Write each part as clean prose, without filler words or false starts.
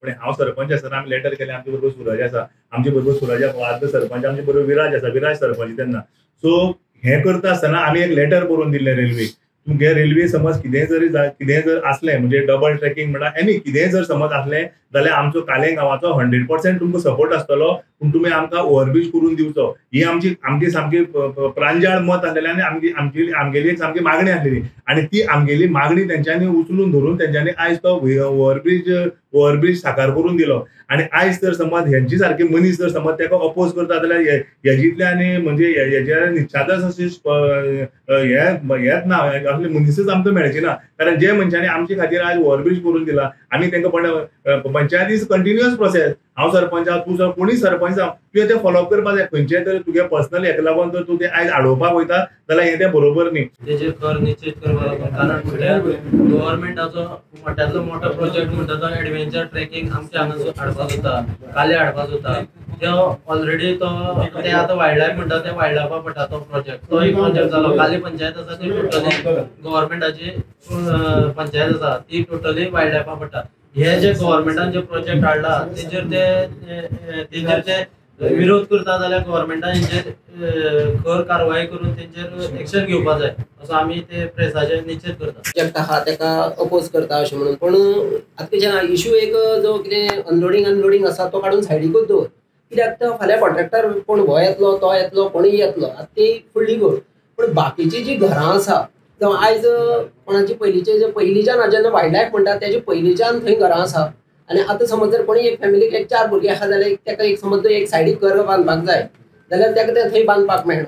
पूण हांव सरपंच आसतना आमी लेटर केलें. आमचे बरोबर सुरज आसा, आमचे बरोबर सुरज आदलो सरपंच, आमचे बरोबर विराज आसा, विराज सरपंच तेन्ना. सो हें करता आसतना आमी एक लेटर बरोवन दिल्लें रेल्वेक. तुमगे रेल्वे समज कितेंय जरी कितेंय जर आसलें म्हणजे डबल ट्रॅकिंग म्हणल्यार एनी कितेंय जर समज आसलें जाल्यार आमचो कालें गांवाचो 100% तुमकां सपोर्ट आसतलो, पूण तुमी आमकां ओवरब्रीज करून दिवचो. ही आमची आमची सामकी प्रांजाळ मत आसलेलें आनी आमची आमची आमगेली एक सामकी मागणी आसलेली आनी ती आमगेली मागणी तेंच्यांनी उचलून धरून तेंच्यांनी आयज तो ओवरब्रीज साकार करून दिलो. आनी आयज तर समज हेंची सारकी मनीस जर समज तेका अपोज करता जाल्यार हेजितले आनी म्हणजे हेजे निश्चातच अशी हेच ना, असले मनीसच आमकां मेळचे ना. कारण जे मनशांनी आमचे खातीर आयज ओवरब्रीज करून दिला आमी तेंकां पंचायत is continuous process. हांव सरपंच आहा, तूं कोणूय सरपंच जावं, तुवें तें फॉलोअप करपाक जाय. खंयचें तरी तुगे पर्सनल हेका लागून जर तूं तें आयज आडोवपाक वयता जाल्यार हें तें बरोबर न्ही. तेजेर खर निश्चीत करपाक लागून, कारण म्हळ्यार गव्हर्मेंटाचो मोट्यांतलो मोठो प्रोजेक्ट म्हणटा तो एडवेंचर ट्रेकिंग आमच्या हांगा हाडपाक जाता, काले हाडपाक जाता. तो ऑलरेडी तो ते आतां वायल्ड लायफ म्हणटा ते वायल्ड लायफा पडटा तो प्रोजेक्ट, तो एक प्रोजेक्ट जालो. काले पंचायत आसा ती टोटली गव्हर्मेंटाची पंचायत आसा ती टोटली वायल्ड लायफा पडटा. हे जे गव्हर्मेंटान जे प्रोजेक्ट हाडला तेजेर ते ते विरोध करता जाल्यार गव्हर्मेंटान हेंचेर खर कारवाय करून तेंचेर एक्शन घेवपाक जाय असो आमी ते प्रेसाचेर निश्चीत करता. प्रोजेक्ट आहा तेका अपोज करता अशें म्हणून, पूण आतां कितें इशू एक जो कितें अनलोडींग अनलोडींग आसा तो काडून सायडीकूच दवर, कित्याक तो फाल्यां कॉन्ट्रॅक्टर कोण हो येतलो तो येतलो कोणूय येतलो, आतां ती फुडली गोश्ट. पूण बाकीची जी घरां आसा जावं आयज कोणाची पयलींचे जे पयलींच्यान जेन्ना वायल्ड लायफ म्हणटा तेजे पयलींच्यान थंय घरां आसा आनी आतां समज जर कोणी एक फॅमिलीक एक 4 भुरगीं आसा जाल्यार तेका एक समज एक सायडीक घर बांदपाक जाय जाल्यार तेका तें थंय बांदपाक मेळना.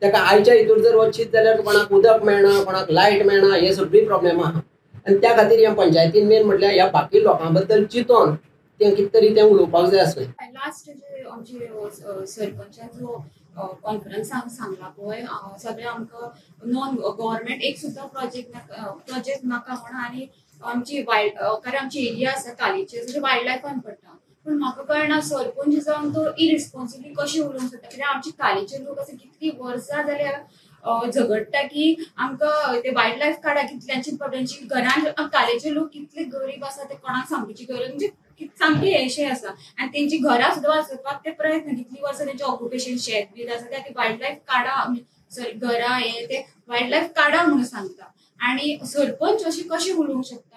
तेका आयच्या हितूर जर वचशीत जाल्यार कोणाक उदक मेळना, कोणाक लायट मेळना, हे सगळी प्रॉब्लेम आहा. आनी त्या खातीर ह्या पंचायतीन मेन म्हटल्यार ह्या बाकी लोकां बद्दल चिंतोन तें कितें तरी तें उलोवपाक जाय आसलें. लास्ट जे आमचे सरपंचाचो कॉन्फरन्साक सांगला पळय सगळें आमकां नॉन गव्हर्मेंट एक सुद्दां प्रोजेक्ट नाका म्हणून. आनी आमची वायल्ड कारण आमची एरिया आसा कालीचे जशें वायल्ड लायफान पडटा, पूण म्हाका कळना सरपंच जावन तो इरिस्पॉन्सिबली कशें उलोवंक शकता. कित्याक आमची कालीचे लोक आसा कितली वर्सां जाल्यार झगडटा की आमकां ते वायल्ड लायफ काडा, कितल्यांची प्रॉब्लेमची घरान कालेचे लोक कितले गरीब आसा ते कोणाक सांगपाची गरज म्हणजे सामकें हेशें आसा. आनी तेंची घरां सुद्दां वाचोवपाक ते प्रयत्न कितली वर्सां तेंचे ऑक्युपेशन शेत बीत आसा ते वायल्ड लायफ काडा, सॉरी घरां हे ते वायल्ड लायफ काडा म्हणून सांगता. आनी सरपंच अशें कशें उलोवंक शकता?